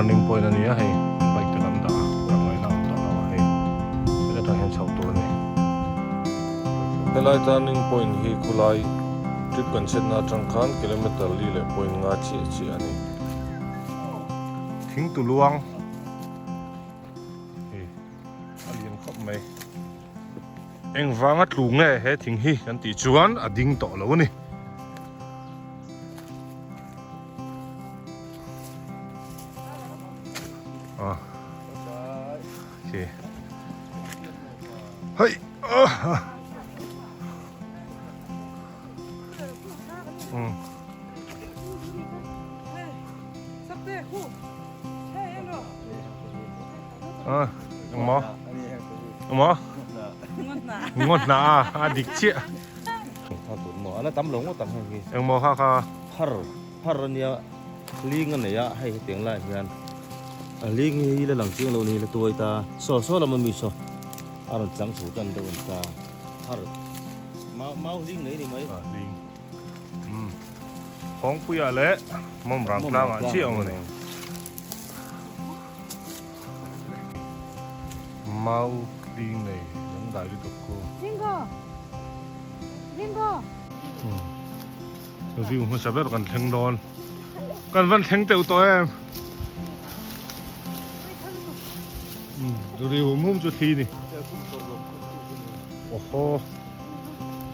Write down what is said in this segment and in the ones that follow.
Turning point a ni a hei bike te kan dah a kan ngaihna awm tawh lo a hei heta tang hian chhoh tur a ni. Helai turning point hi khulai trip kan chhiatna atang khan kilometer li leh point nga chiah chiah a ni. Thing tuluang hei a lian khawp mai. Engvanga tlu nge he thing hi kan tih chuan a ding tawh lo a ni. Ah. Okay. Hei. Ah. Um. Ah, engmaw? Engmaw? Ngawt na a, a dik chiah. Ala tam lo ngawt ang hei hi. Engmaw kha kha? Phar, phar ania hling a nei a, hei hetiang lai hian a hling hi la lang chiang lo ni la tuai ta. Saw saw lam ami saw a rawn chang chho tan deuh a ni ta. Phar, mau mau hling nei ni mai. A hling. Umm. Hawngpuiah leh Mawmrang tlangah chiah awm a ni. Mau hling nei dangdai lutuk khu. Ringo! Ringo! View hmasa ber kan thleng dawn. Kan van thleng teuh tawh em. Ri hum hum chu thli ni. Awhaw.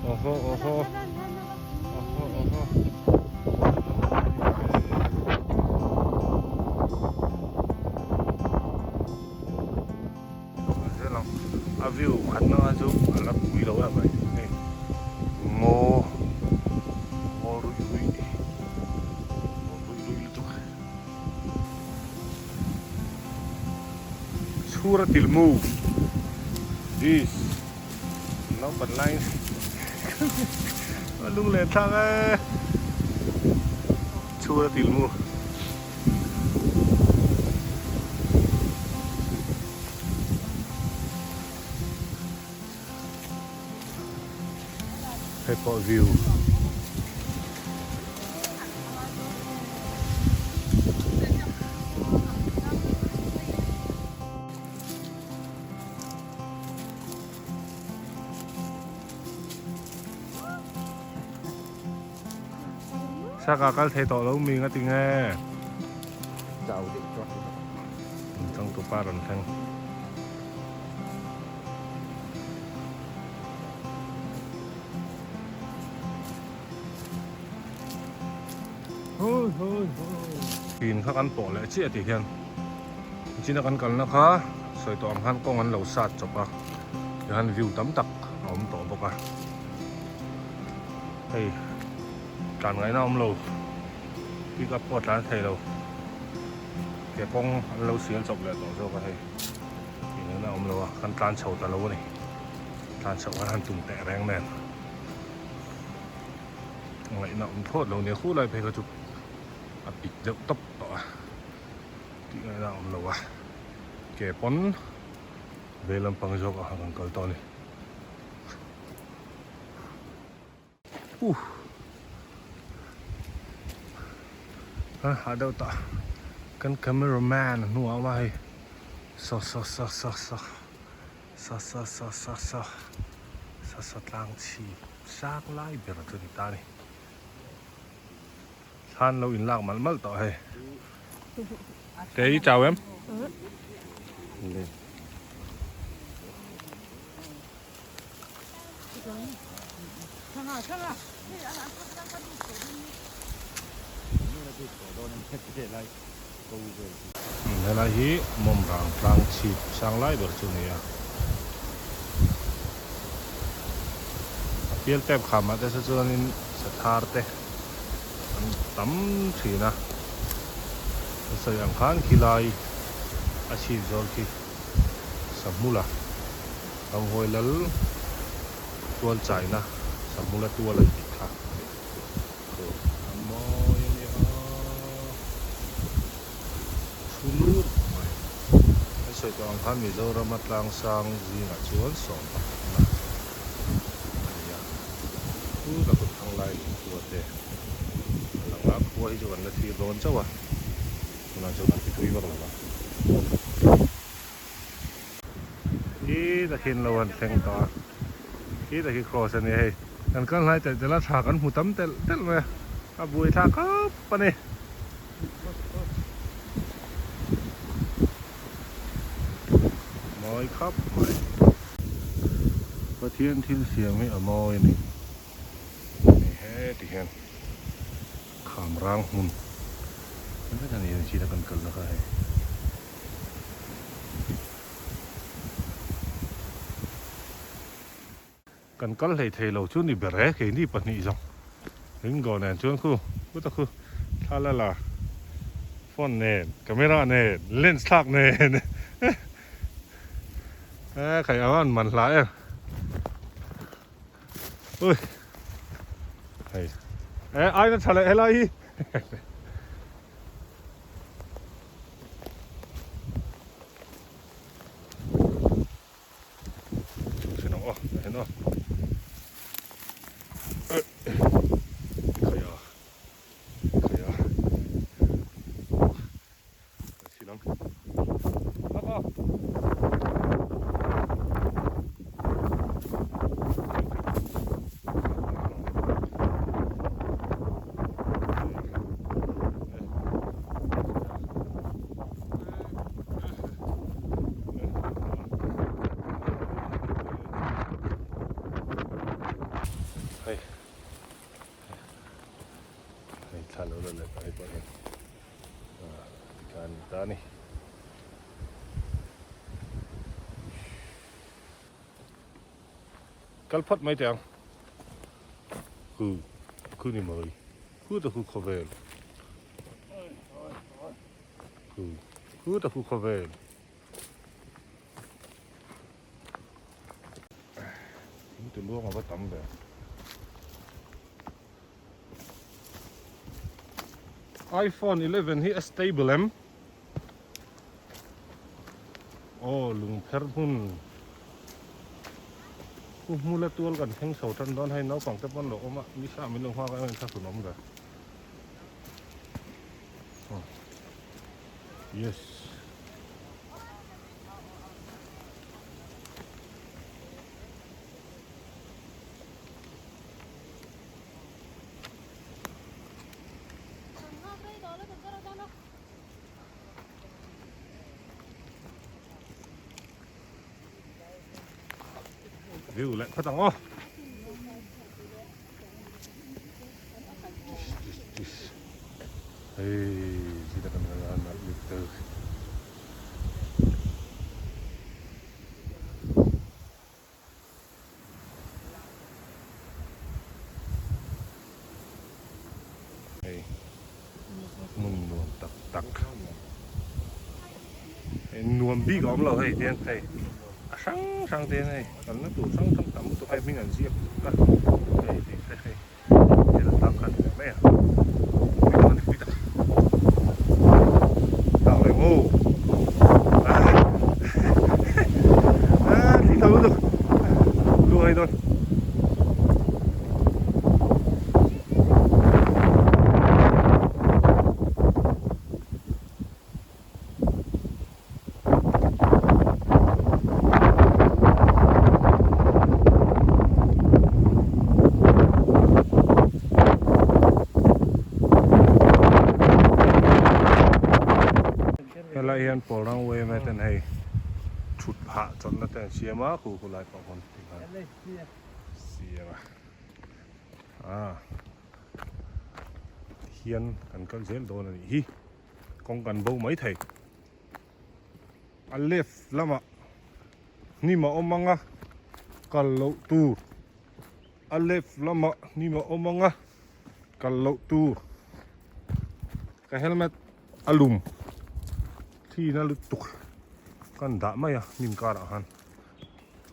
Awhaw awhaw. Awhaw awhaw. A view khat na kha chu a la pui lo em mai hei ngaw ngaw ruih ruih ngaw ruih ruih lutuk chhura tilmu this naupan laiin a lung leh thlak e chhura tilmu. Hei pawh view. Saka kal thei tawh lo mi nga ti nge. Chau deuh chuan. Changtupa rawn thleng. Hoi hoi hoi. Tin kha kan pawh leh chiah tih hian china kan kalna kha sawi tawh ang khan kawng an lo sat chawp a tihian view tam tak a awm tawh bawk a hei tlan ngaihna awm lo pick up pawh a tlan thei lo ke kawng an lo sial chawp leh tawh zawk a hei tih ngaihna awm lo a kan tlan chho ta lo a ni tlan chhoh khan han tum teh reng nen. Ngaihna awm thlawt lo nia khu lai phei kha chu a pik deuh tawp tawh a tih ngaihna awm lo a ke pawn vei lampang zawk ah khan kan kal tawh a ni uh kan hah deuh tah kan camera man a hnuah a awm a hei saw saw saw saw saw saw saw saw saw saw saw saw tlang chhip. Sang lai ber chu ni ta ni. Thlan lo in lak malh malh tawh hei. Te i chau em? Helai hi Mawmrang tlang chhip sang lai ber chu a ni a. A pial tep khamah te saw chuanin sathar te an tam thin a. Ka sawi ang khan khilai a chhip zawl khi Sahmula Ramhuai lal tual chaina Sahmula tual an tih kha a ni. A mawi a nia thu lut mai. An sawi tawh ang khan Mizorama tlangsang zingah chuan 11 a ni a. Chu ka kut thang lai lung khua te a lang a, khua hi chu kan la thlir dawn chauh a. Tunah chuan an ti tui vak lo va. Khi takin lo han thleng tawh a, khi taki cross a nia hei. Kan kal hnai telh telh a, tha kan hmu tam telh telh mai a, a buai thlak khawp a ni. Mawi khawp mai. Pathian thil siam hi a mawi a ni. Hei heti hian kham rang hmun vek a ni a china kan kalna kha hei. Kan kal hlei thei lo chu ni ber e keini pahnih zawng Ringo nen chuan khu khuta khu thla la la phone nen camera nen lens thlak nen e khai a van man hla em ui hei e aina tha leh helai hi. Chhuk ang aw tah hian aw khaia khaia kan sil ang hak aw Hei hei thla lo la leh hei pawh hian tikhan ta a ni. Kal phawt mai teh ang. Khu khu ni mawi khu ta khu khawvel. Khu khu ta khu khawvel. Thing tu luang a va tam ve. iPhone 11 hi a stable em? Aw lungpher hmun Pu Hmula tual kan thleng chho tan dawn hei naupang te pawn lo awm a nisa min lo nghak a em em thlahrun awm ve. Yes. View leh phawt ang aw. Hei zira kan la nalh lut deuh. Hei hmun nuam tak tak hei nuam bik a awm lo hei tian hei a hrang hrang te hian hei kalna tur hrang hrang tam lutuk hei hming an ziak a hei tih te hei thil a tak a ni leh mai a pui tak a ni pui tak tak leh maw a thli tho lutuk lu hai dawn. Helai hian Pawlrang yma ten hei thut phah chawlhna te an siam a, khu khu lai pawh hawn tikhan siam a. Ah hian kan kal zel dawn a nih hi. Kawng kan bo mai thei. A left lamah hnim a awm ang a, kal loh tur. A left lamah hnim a awm ang a, kal loh tur. Ka helmet a lum thin a lutuk kan dah mai a hnim karah khan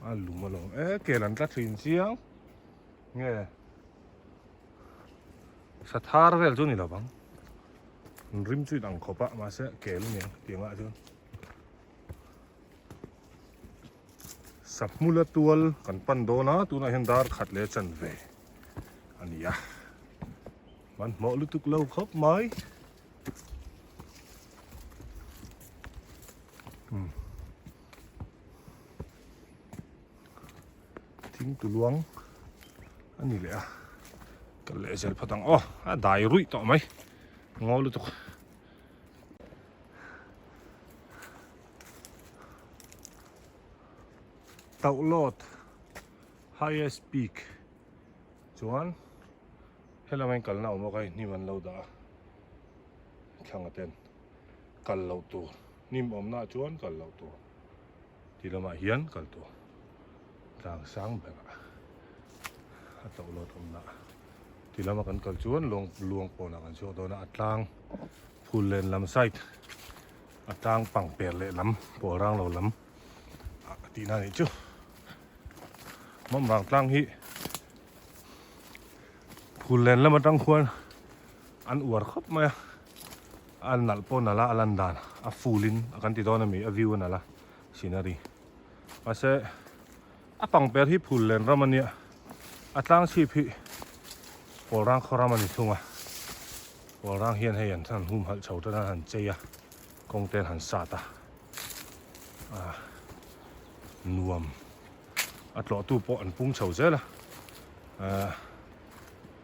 a lum alawm e kel an tla thin chiang nge sathar vel chu ni lo vang. An rim chu inang khawp a mahse kel a niang tiang ah chuan Sahmula tual kan pan dawn a tunah hian dar khat leh chanve a ni a hmanhmawh lutuk lo khawp mai. Thingtuluang a ni leh a kal leh zel phawt ang aw a dai ruih tawh mai ngaw lutuk. Tauhlawt highest peak chuan helama in kalna awm bawk a hei hnim an lo dah a thlanga ten kal loh tur hnim awmna ah chuan kal loh tur ti lamah hian kal tur tlang sang berah a tauhlawt awmna ti lama kan kal chuan luang luang pawnah kan chhuak dawn a a tlang phul len lam side a tlang pang per leh lam pawl rang lo lam. a tihna anih chu mawmrang tlang hi phul len lam atang khuan an uar khawp mai a a nalh pawh nalh a a lan dan a full in a kan ti dawn ami a view a nalh a scenery mahse a pangper hi phul len ram ania a tlang chhip hi pawl rang khaw ram ani thung a pawl rang hian hei an hum halh chho tan an han chei a kawng te an han sat a. ah nuam a tlawh tu pawh an pung chho zel a ah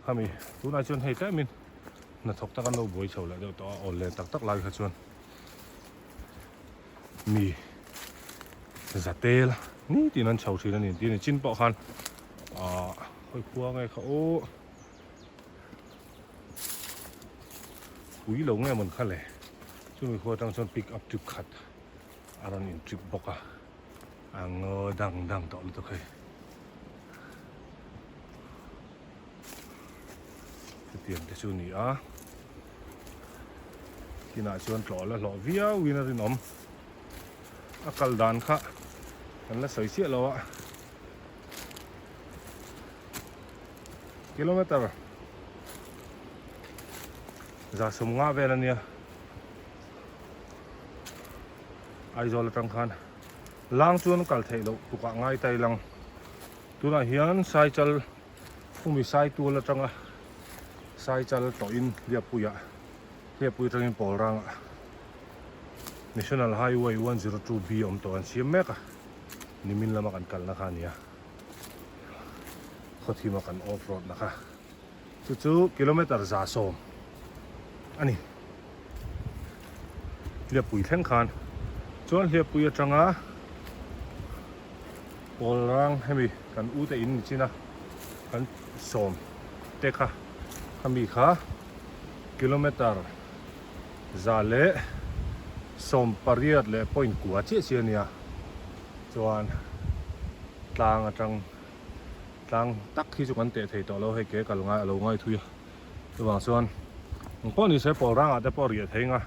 khami tunah chuan hei tlemin hnathawk tak an lo buai chho leh deuh tawh a awl len tak tak lai kha chuan mi za tel nitin an chho thin a ni tih a ni chin pawh khan ah khawi khua nge kha aw pui lo nge mawn kha le chumi khua atang chuan pick up trip khat a rawn in trip bawk a a ngaw dang dang tawh lutuk hei hetiang te chu a ni a kinah chuan tlawh la hlawh viau in a rinawm a kal dan kha kan la sawi chiah lo a. Kilometer 150 vel ania Aizawl atang khan lang chuan kal theih loh tukah ngai tai lang tunah hian Saichal khumi Saitual atanga Saichal tawhin Hliappuiah Hliappui atangin Pawlrangah National Highway 102B awm tawh an siam mek a nimin lama kan kalna kha ania. Khawthima kan off road na kha chu chu kilometer 110 a ni Hliappui thleng khan chuan Hliappui atanga Pawlrang hemi kan u te in ni chin a kan sawm te kha khami kha kilometer 118 leh point kua chiah chiah a nia. Chuan tlang atang tlang tak hi chu kan teh thei tawh lo hei ke kal ngai a lo ngai thui a chuvang chuan eng pawh ni se pawl rangah te pawh riah thei ang a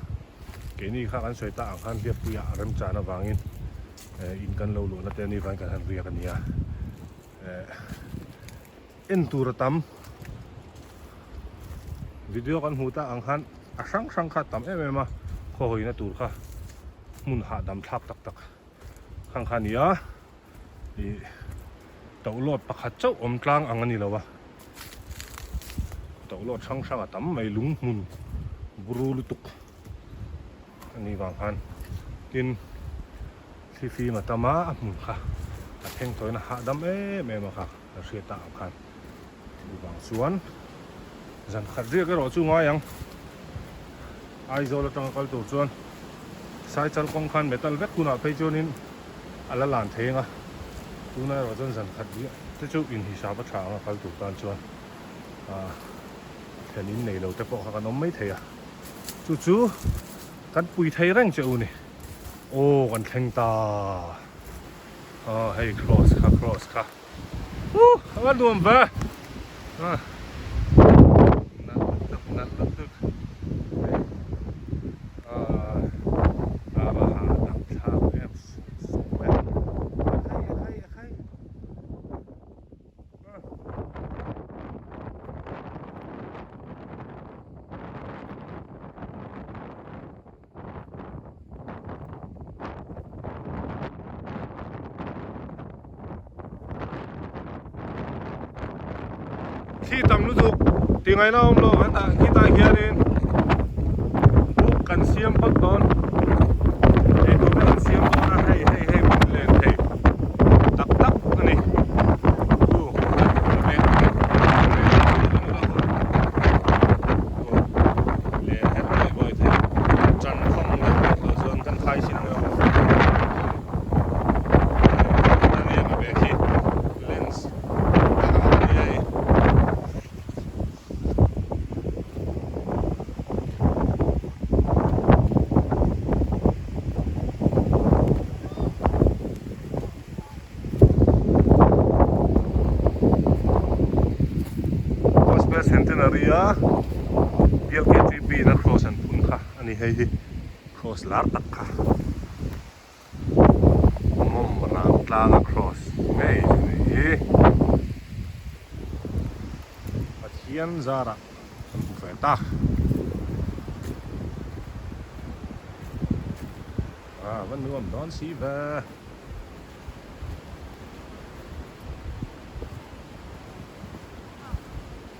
keini kha kan sawi tak ang khan hliappuiah a remchan avangin eh in kan lo luhna te ani vangin kan han riak a nia eh en tur a tam video kan hmuh tak ang khan a hrang hrang kha a tam em em a khawhawina tur kha hmun hahdam thlak tak tak. Khang kha a ni a ih tohlawt pakhat chauh awm tlang ang a ni lo a tohlawt hrang hrang a tam mai lung hmun buru lutuk a nih vang khan tin thlifim a tam a a hmun kha a thleng tawhin a hahdam em em a kha a hriat tak ang khan chuvang chuan zan khat riak erawh chu ngai ang Aizawl atanga kal tur chuan Saichal kawng khan metal vek hunah phei chuanin a la lan thei ang a, tuna erawh chuan zan khat riah te chu inhisap a tha ang a kal tur tan chuan ah thlen in nei lo te pawh kha kan awm mai thei a, chu chu kan pui thei reng che u ni. Aw kan thleng ta ah hei cross kha cross kha uh a va nuam ve ah nalh lutuk nalh lutuk ah a va hahdam thlak em suk suk mai a khai a khai a khai ah. Khi tam lutuk ti ngaihna awm lo hetah khitah hianin buk kan siam phawt dawn eitur te kan siam dawn a hei hei hei hmun len thei tak tak a ni. Missionary a Bial KTP in a cross an phun kha a ni hei hi cross lar tak kha mawm rang tlang a cross ngei chu ni hi Pathian zarah kan hmu ve ta. A va nuam dawn si ve.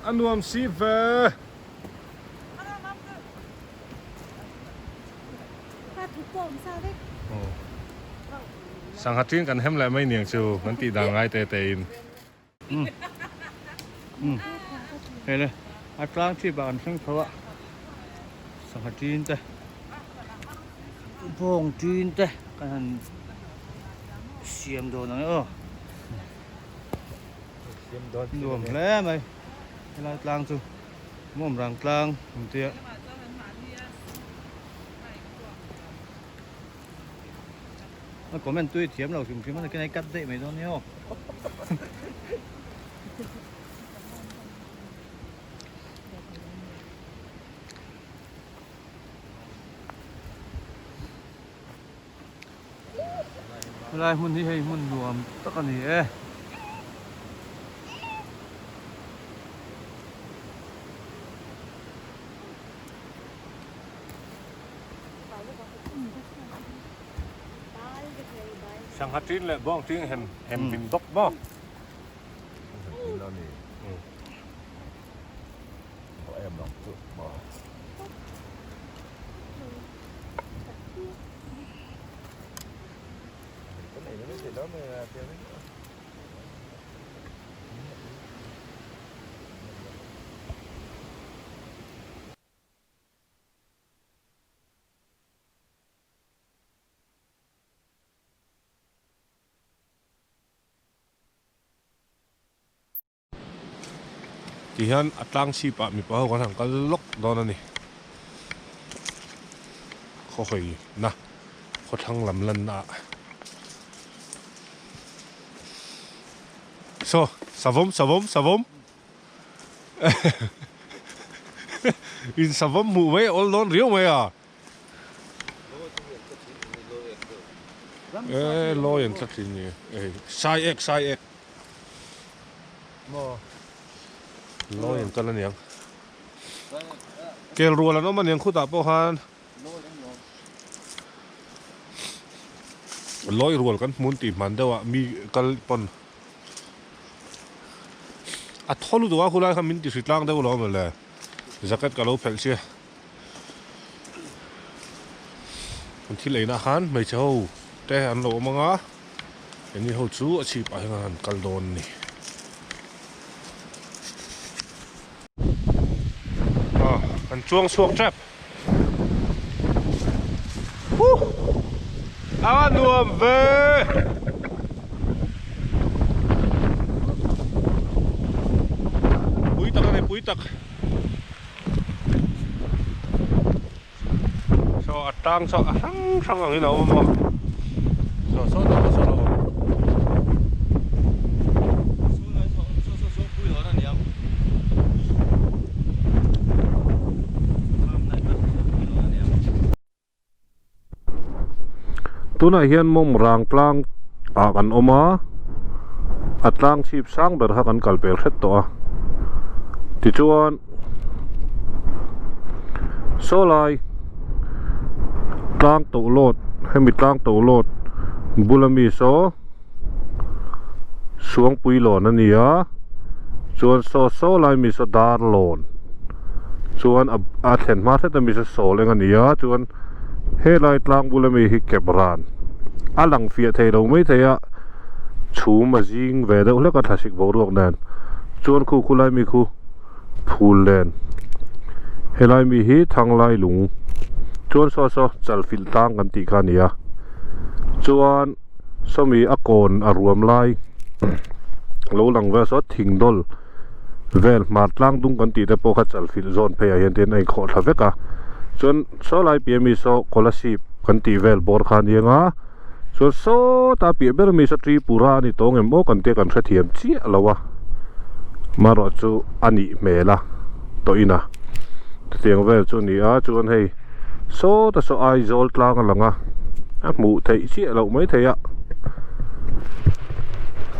A nuam si ve. Sangha ṭin kan hem leh mai niang chu kan tih dan ngai te te in. Hei le a tlang chhip ah kan thleng chho a sangha ṭin te bawng ṭin te kan han siam dawn ang e aw nuam hle mai helai tlang chu mawm rang tlang an tia. A comment tui thiam lo hrim hrim a nakin a cut daih mai dawn nia aw. Helai hmun hi hei hmun nuam tak a ni e. Sangha ṭin leh bawng ṭin hem hem hlim bawk maw? Tihian a tlang chhip ah mipa ho kan han kal lawk dawn a ni. Khaw hawi na khaw thlang lam lan na ah. Saw savawm savawm savawm. In savawm hmuh mai a awl dawn riau mai a. E lawi an tla thin ni e sai ek sai ek lawi an kal aniang kel rual an awm aniang khutah pawh khan lawi rual kan hmun tih hman deuh ah mi kal pawn a thaw lutuk a khulai kha min ti hritlang deuh lo mawle jacket ka lo phelh sia an thil ei na khan hmeichhe ho te an lo awm anga keini ho chu a chhip ah hian an kal dawn a ni ah an chuang chhuak tep huh a nuam ve pui tak a ni pui tak. Saw a tang saw a hrang hrang angin a awm a saw saw tawh saw lo awm. Tunah hian mawm rang tlang ah kan awm a a tlang chhip sang ber kha kan kal pel hret tawh a tichuan saw lai tlang toh lawt hemi tlang toh lawt bula mi saw Suangpui lawn a ni a chuan saw saw lai mi saw dar lawn chuan a a thlen hma hret ami saw sawl eng a ni a chuan helai tlang bula mi hi kep ran a lang fiah thei lo mai thei a chhum a zing ve deuh hlek a thlasik boruak nen chuan khu khu lai mi khu phul len helai mi hi thanglai lung chuan saw saw chalfilh tlang kan tih kha a ni a chuan. Sawmi a kawn a ruam lai lo lang vel saw thing dawl vel hmar tlang dung kan tih te pawh kha chalfilh zawn phei ah hian tin a inkhawh thla vek a chuan saw lai piah mi saw kolasib kan tih vel bawr kha a ni ang a chuan sawta piah ber mi saw tripura a ni tawh ang em aw kan tia kan hrethiam chiah lo a marawh chu a nih hmel a. tawh in a chutiang vel chu a ni a chuan hei sawta saw Aizawl tlang a lang a a hmuh theih chiah loh mai thei a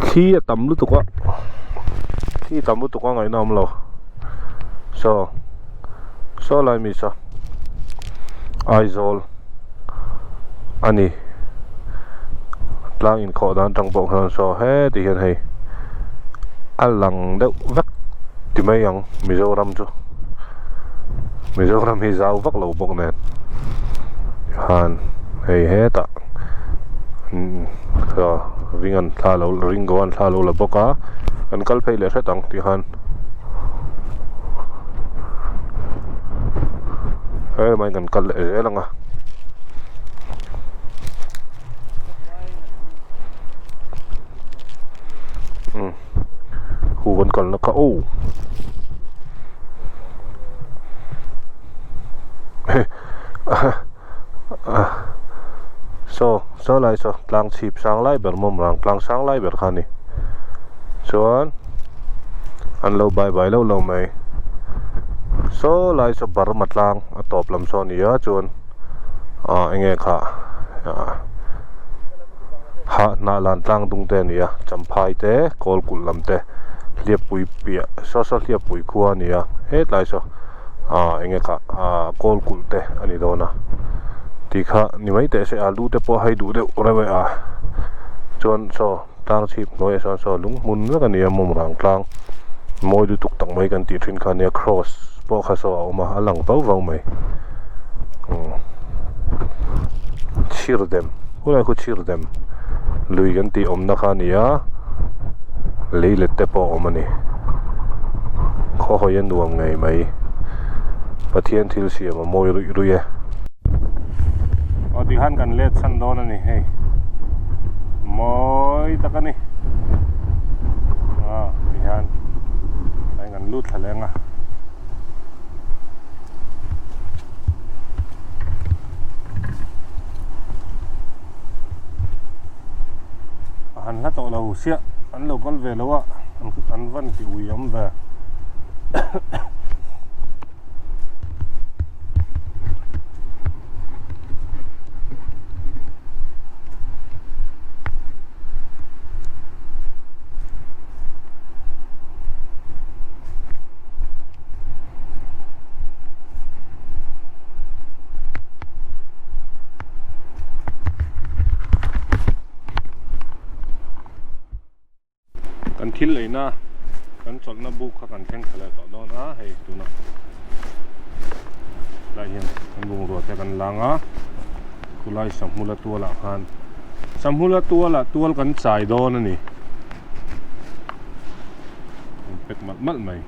thli a tam lutuk a thli tam lutuk a ngaihna a awm lo saw saw lai mi saw Aizawl a ni tlang inkhawh dan atang pawh khan saw heti hian hei a lang deuh vek ti mai ang Mizoram chu Mizoram hi zau vak lo bawk nen han hei hetah ring an thla lo ringo an thla lo la bawk a an kal phei leh hret ang tih khan hemai kan kal leh zel ang a. Hu kan kalna kha aw saw saw lai saw tlang chhip sang lai ber mawm rang tlang sang lai ber kha a ni chuan an lo bai bai lo lo mai saw lai saw Burma tlang a tawp lam saw a ni a chuan ah eng nge kha ah hah hnah lan tlang dung te a ni a champhai te kawl kulh lam te hliappui piah saw saw hliappui khua a ni a hetlai saw ah eng nge kha ah kawl kulh te a ni dawn a tih kha ni mai teh se alu te pawh hei duh deuh reuh e a chuan saw tlang chhip hnuaiah sawn saw lung hmun vek a ni a mawm rang tlang mawi lutuk tak mai kan tih thin kha a nia cross pawh kha saw a awm a a lang vau vau mai umm chhirdem khulai khu chhirdem lui kan tih awmna kha a ni a leilet te pawh a awm a ni khaw hawi a nuam ngei mai Pathian thil siam a mawi ruih ruih e. Aw tikhan kan let chhan dawn a ni hei mawi tak a ni ah tihian tlai kan lut thla leng a. A han hla tawh lo siah an lo kal ve lo a an van ti ui awm ve. Kan thil eina kan chawlhna buk kha kan thleng thla leh tawh dawn a hei tuna tlai hian kan bungrua te kan lang a khulai sahmula tualah khan sahmula tualah tual kan chai dawn a ni an pek malh malh mai.